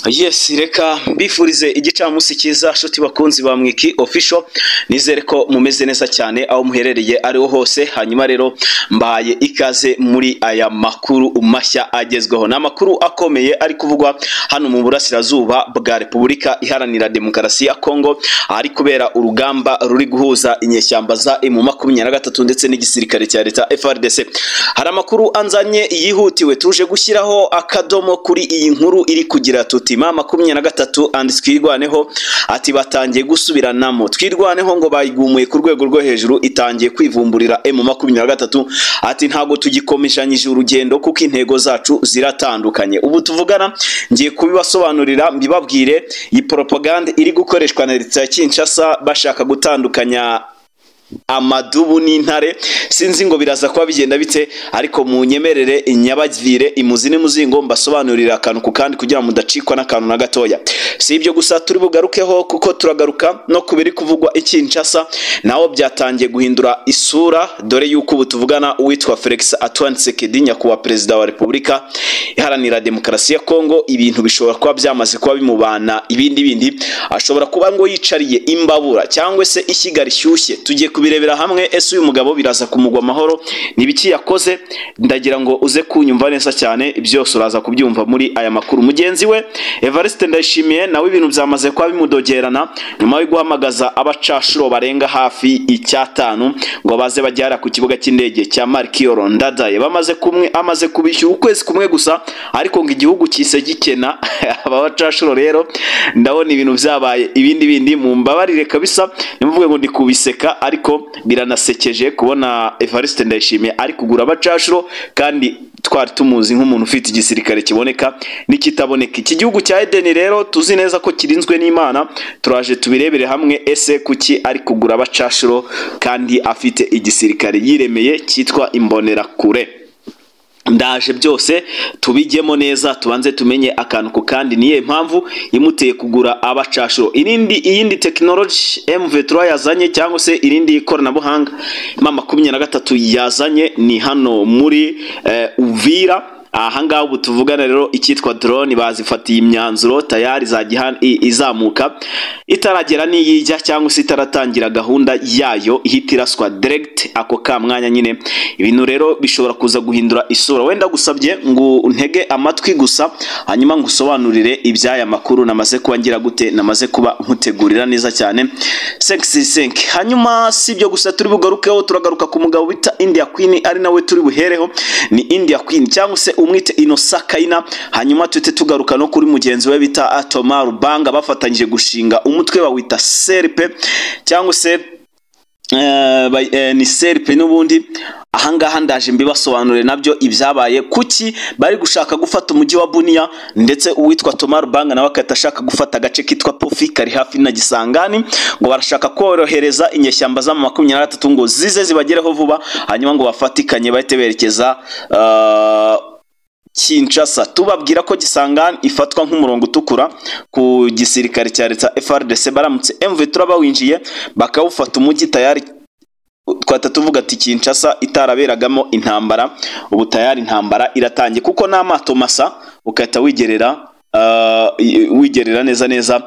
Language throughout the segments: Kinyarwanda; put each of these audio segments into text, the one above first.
Yes, reka mbifurize igicamunsi cyiza shuti bakunzi ba Mwiki Official. Nizere ko mumeze neza cyane aho muherereye ariho hose. Hanyuma rero mbaye ikaze muri aya makuru mashya agezweho. Ni amakuru akomeye ari kuvugwa hano mu burasirazuba bwa Repubulika Iharanira Demokarasi ya Kongo, ari kubera urugamba ruri guhuza inyeshyamba za M23 ndetse n'igisirikare cya leta FARDC. Hari amakuru anzanye yihutiwe, tuje gushyiraho akadomo kuri iyi nkuru iri kugira tuti M23 and Twirwaneho ati batangiye gusubiranamo. Twirwaneho ngo bayigumuye ku rwego rwo hejuru, itangiye kwivumburira M23 ati ntago tugikomejanyije urugendo kuko intego zacu ziratandukanye. Ubu tuvugana ngiye kubibasobanurira mbibabwire iyi propaganda iri gukoreshwa na leta ya Kinshasa bashaka gutandukanya amadubu n'intare. Sinzi ngo biraza kuba bigenda bite, ariko munyemerere inyabagvire imuzi n'umuzingo mbasobanurira akantu ku kandi kugira mudacikwa n'akantu na gatoya. Si ibyo gusa turi bugarukeho, kuko turagaruka no kubiri kuvugwa i Kinshasa, naho byatangiye guhindura isura, dore yuko ubu tuvugana uwitwa Felix Antoine Tshisekedi nyakubahwa perezida wa Repubulika Iharanira Demokarasi ya Kongo, ibintu bishobora kuba byamaze kuba bimubana ibindi bindi, ashobora kuba ngo yicariye imbabura cyangwa se ishyiga rishyushye. Tugiye kubirebera hamwe. Ese uyu mugabo biraza kumugwa amahoro? Nibiki yakoze? Ndagira ngo uze kunyumva neza cyane, byose uraza kubyumva muri aya makuru. Mugenzi we Evariste Ndayishimiye nawe ibintu byamaze kuba bimudogerana nyuma yo guhamagaza abacashuro barenga hafi 5 ngo baze bajyara ku kibuga cy'indege cya Markioro Ndadaye. Bamaze kumwe amaze kubishyura ukwezi kumwe gusa, ariko ngo igihugu cyise gikena. Aba bacashuro rero ndabona ibintu byabaye ibindi bindi, mumbabarire kabisa nimuvuge ngo ndi kubiseka, ariko biranasekeje kubona Evariste Ndayishimiye ari kugura abacashuro kandi twari tumuzi nk'umuntu ufite igisirikare kiboneka n'ikitaboneka. Iki gihugu cya Edeni rero tuzi neza ko kirinzwe n'Imana, turaje tubirebere hamwe ese kuki ari kugura abacashuro kandi afite igisirikare yiremeye cyitwa Imbonerakure. Ndaje byose tubijyemo neza, tubanze tumenye akantu ku kandi niye mpamvu imuteye kugura abacashuro. Iyindi technology M23 yazanye cyangwa se irindi koranabuhanga M23 yazanye ni hano muri Uvira. Ahangaha ubu tuvugana rero icyitwa drone bazifatiye imyanzuro tayari zagihan izamuka itaragera niyijya cyangwa se itaratangira gahunda yayo ihita iraswa direct ako ka mwanya nyine. Ibintu rero bishobora kuza guhindura isura. Wenda gusabye ngo untege amatwi gusa hanyuma ngusobanurire ibyaya makuru namaze kuba ngira gute, namaze kuba nkutegurira neza cyane 565. Hanyuma si ibyo gusa turi bugarukeho, turagaruka ku mugabo bita India Queen, ari nawe turi buhereho. Ni India Queen cyangwa se umwite Innocent Kaina. Hanyuma tute tugaruka no kuri mugenzi we bita Atoma Rubanga, bafatanyije gushinga umutwe bawita Serpe cyangwa se ni Serpe n'ubundi. Ahangaha ndaje mbibasobanure nabyo ibyabaye, kuki bari gushaka gufata umujyi wa Bunia, ndetse uwitwa Thomas Rubanga nawe akatashaka gufata agace kitwa Pofi kari hafi na Gisangani, ngo barashaka korohereza inyeshyamba za M23 ngo zize zibagereho vuba, hanyuma ngo bafatikanye bahite berekeza Kinshasa. Tubabwira ko Gisangani ifatwa nk'umurongo utukura ku gisirikare cya leta FARDC, baramutse M23 bawinjiye bakawufata umujyi tayari twata tuvuga ati Kinshasa itaraberagamo intambara, ubu tayari intambara iratangiye, kuko n'amato masa ukahita wigerera wigerera neza neza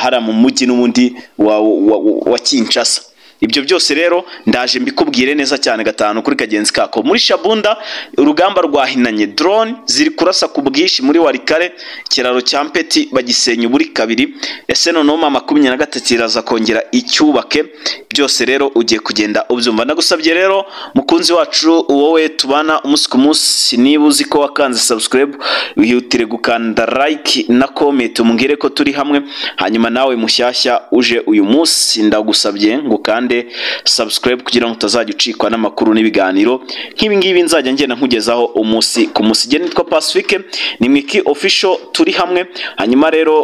hara mu mujyi n'ubundi wa Kinshasa. Ibyo byose rero ndaje mbikubwire neza cyane gatanu kuri kagenzi kako. Muri Shabunda urugamba rwahinanye, drone ziri kurasa ku bwishi muri Warikare, ikiraro cya Mpeti bagisenya buri kabiri. Ese noneho M23 iraza kongera icyubake? Byose rero ugiye kugenda ubyumva. Ndagusabye rero mukunzi wacu wowe tubana umunsi ku munsi, niba uzi ko wakanze subscribe wihutire gukanda like na comment umbwire ko turi hamwe. Hanyuma nawe mushyashya uje uyu munsi ndagusabye ngo kande subscribe kugira ngo utazajya ucikwa n'amakuru n'ibiganiro nk'ibi ngibi nzajya ngenda nkugezaho umunsi ku munsi. Nitwa Pacifique, ni Mwiki Official, turi hamwe. Hanyuma rero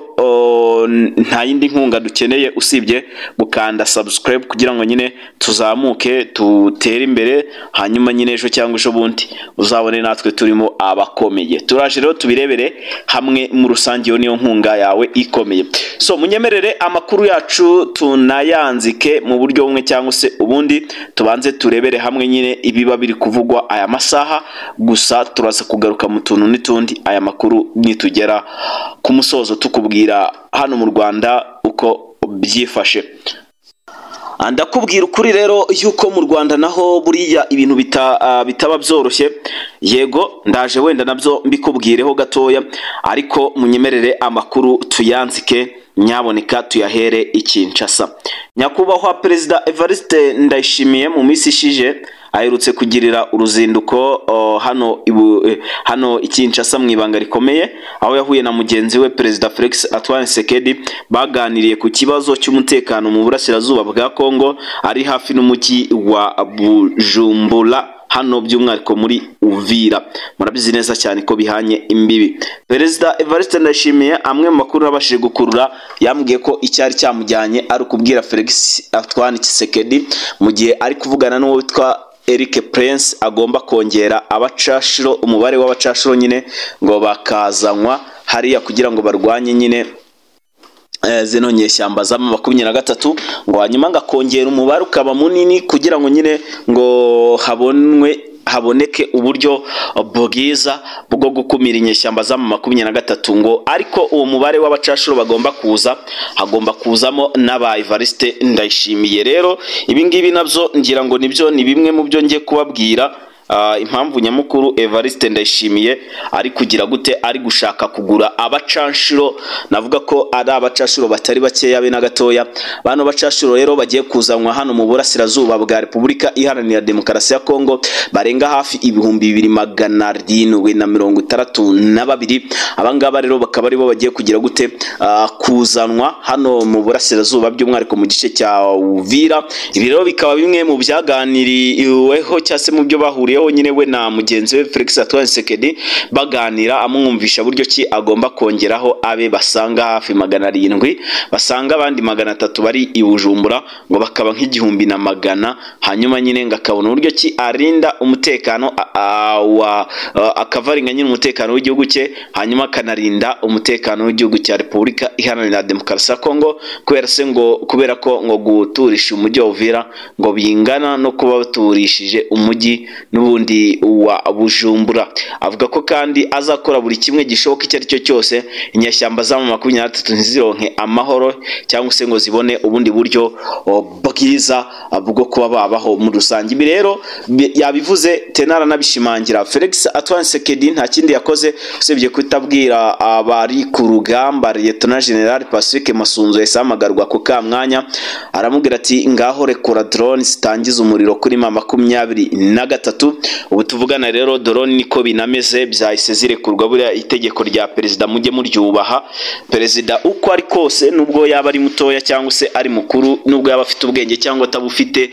nta yindi nkunga dukeneye usibye gukanda subscribe kugira ngo nyine tuzamuke tutere imbere, hanyuma nyine ejo cyangwa ejo bundi uzabone natwe turimo abakomeye. Turaje rero tubirebere hamwe mu rusange, iyo niyo nkunga yawe ikomeye. So munyemerere amakuru yacu tunayanzike mu buryo bumwe cyangwa se ubundi, tubanze turebere hamwe nyine ibiba biri kuvugwa aya masaha. Gusa turaza kugaruka mu tuntu n'utundi aya makuru nitugera ku musozo, tukubwira hano mu Rwanda uko byifashe. Ndakubwira ukuri rero yuko mu Rwanda naho buriya ibintu bitaba byoroshye. Yego, ndaje wenda nabyo mbikubwireho gatoya, ariko munyemerere amakuru tuyanzike, nyaboneka tuyahere i Kinshasa. Nyakubahwa Perezida Evariste Ndayishimiye mu minsi ishije aherutse kugirira uruzinduko hano i Kinshasa mu ibanga rikomeye, aho yahuye na mugenzi we Perezida Felix Antoine Tshisekedi, baganiriye ku kibazo cy'umutekano mu burasirazuba bwa Kongo, ari hafi n'umujyi wa Bujumbura, hano by'umwihariko muri Uvira. Murabizi neza cyane ko bihanye imbibi. Perezida Evariste Ndayishimiye, amwe mu makuru nabashije gukurura, yambwiye ko icyari cyamujyanye ari ukubwira Felix Antoine Tshisekedi, mu gihe ari kuvugana n'uwo witwa Eric Prince, agomba kongera abacashiro, umubare w'abacashiro nyine ngo bakazanywa hariya kugira ngo barwanye nyine zino nyeshyamba za 23, ngo hanyuma ngakongera umubare ukaba munini kugira ngo nyine ngo haboneke uburyo bwiza bwo gukumira inyeshyamba za 23. Ngo ariko uwo mubare w'abacashuro bagomba kuza, hagomba kuzamo n'aba Evariste Ndayishimiye. Rero ibi ngibi nabyo ngira ngo nibyo ni bimwe mu byo ngiye kubabwira, impamvu nyamukuru Evariste Ndayishimiye ari kugira gute, ari gushaka kugura abacanshuro. Navuga ko ari abacashuro batari bakeya be na gatoya. Bano bacashuro rero bagiye kuzanwa hano mu burasirazuba bwa Repubulika Iharanira Demokarasi ya Kongo, barenga hafi 2762. Abangaba rero bakaba aribo bagiye kugira gute, kuzanwa hano mu burasirazuba by'umwihariko mu gice cya Uvira. Ibi rero bikaba bimwe mu byaganiriweho cyangwa se mu byo bahuriyeho nyine we na mugenzi we Felix Antoine Tshisekedi, baganira amwumvisha buryo ki agomba kongeraho abe basanga hafi 700, basanga abandi 300 bari i Bujumbura, ngo bakaba nk'1100. Hanyuma nyine ngo akabona uburyo ki arinda umutekano akavaringa nyine umutekano w'igihugu cye, hanyuma akanarinda umutekano w'igihugu cya Repubulika Iharanira Demokarasi ya Kongo, kubera se ngo kubera ko ngo guturisha umujyi wa Uvira ngo bingana no kuba baturishije umujyi n'ubundi wa Bujumbura. Avuga ko kandi azakora buri kimwe gishoboka icyo ari cyo cyose inyeshyamba za 23 ntizironke amahoro cyangwa se ngo zibone ubundi buryo bwiza bwo kuba babaho muri rusange. Ibi rero yabivuze tenara nabishimangira. Felix Antoine Tshisekedi nta kindi yakoze usibye kutabwira abari ku rugamba. Lieutenant General Pacifique Masunzu yahise ahamagarwa ku kamwanya, aramubwira ati ngaho rekura drone zitangiza umuriro kuri 23. Ubu tuvugana rero drone niko binameze, byahise zirekurwa. Buriya itegeko rya perezida mujye muryubaha. Perezida uko ari kose, nubwo yaba ari mutoya cyangwa se ari mukuru, nubwo yaba afite ubwenge cyangwa atabufite,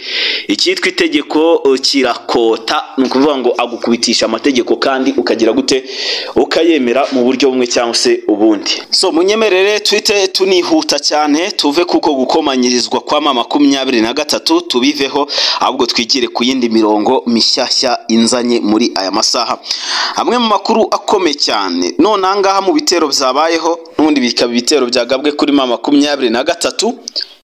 icyitwa itegeko kirakota. Ni ukuvuga ngo agukubitisha amategeko kandi ukagira gute, ukayemera mu buryo bumwe cyangwa se ubundi. So munyemerere twite tunihuta cyane, tuve kuko gukomanyirizwa kwa 23 tubiveho, ahubwo twigire ku yindi mirongo mishyashya inzanye muri aya masaha. Amwe mu makuru akomeye cyane none ahangaha mu bitero byabayeho n'ubundi bikaba ibitero byagabwe kuri 23,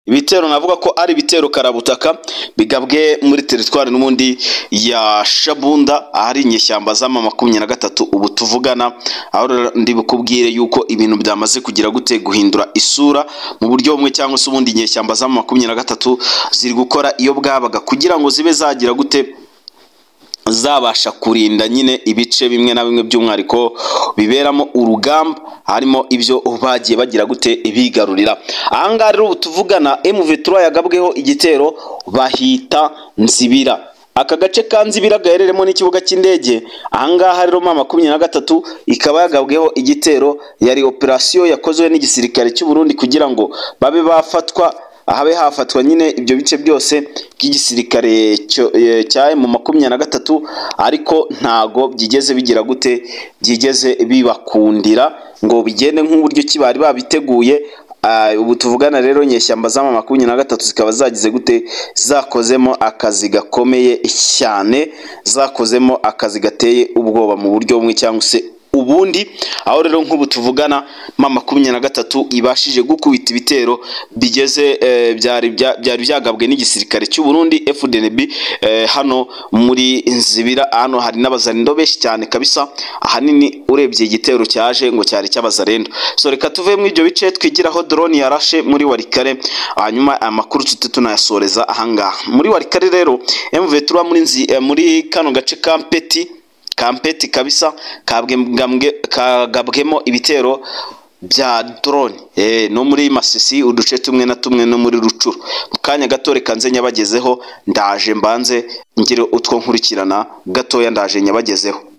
ibitero navuga ko ari ibitero karabutaka bigabwe muri teritwari n'ubundi ya Shabunda, ahari inyeshyamba za 23 ubu tuvugana. Aho ndi bukubwire yuko ibintu byamaze kugira gute, guhindura isura mu buryo bumwe cyangwa se ubundi. Inyeshyamba za 23 ziri gukora iyo bwabaga kugira ngo zibe zagira gute, zabasha kurinda nyine ibice bimwe na bimwe by'umwihariko biberamo urugamba, harimo ibyo bagiye bagira gute bigarurira. Ahangaha rero tuvugana M23 yagabweho igitero bahita Nzibira. Aka gace ka Nzibira gahereremo n'ikibuga cy'indege. Ahangaha rero 23 ikaba yagabweho igitero, yari operation yakozwe n'igisirikare cy'u Burundi kugira ngo babe bafatwa, ahabe hafatwa nyine ibyo bice byose by'igisirikare cya M23, ariko ntago byigeze bigira gute, byigeze bibakundira ngo bigende nk'uburyo kibari babiteguye. Ubu tuvugana rero inyeshyamba za 23 zikaba zagize gute, zakozemo akazi gakomeye cyane, zakozemo akazi gateye ubwoba mu buryo bumwe cyangwa se ubundi. ubundi. Aho rero nk'ubu tuvugana M23 ibashije gukubita ibitero bigeze byari byagabwe n'igisirikare cy'u Burundi FDNB hano muri Nzibira. Hano hari n'abazarendo benshi cyane kabisa, ahanini urebye igitero cyaje ngo cyari cy'abazarendo. So reka tuve mu ibyo bice twigiraho drone yarashe muri Walikale, hanyuma amakuru tute tunayasoreza ahangaha muri Walikale. Rero M23 muri kano gace ka Kampeti kabisa kagabwemo ibitero bya drone no muri Masisi uduce tumwe na tumwe no muri Rucuru. Mu kanya gato reka nze nyabagezeho, ndaje mbanze ngire utwo nkurikirana gatoya, ndaje nyabagezeho.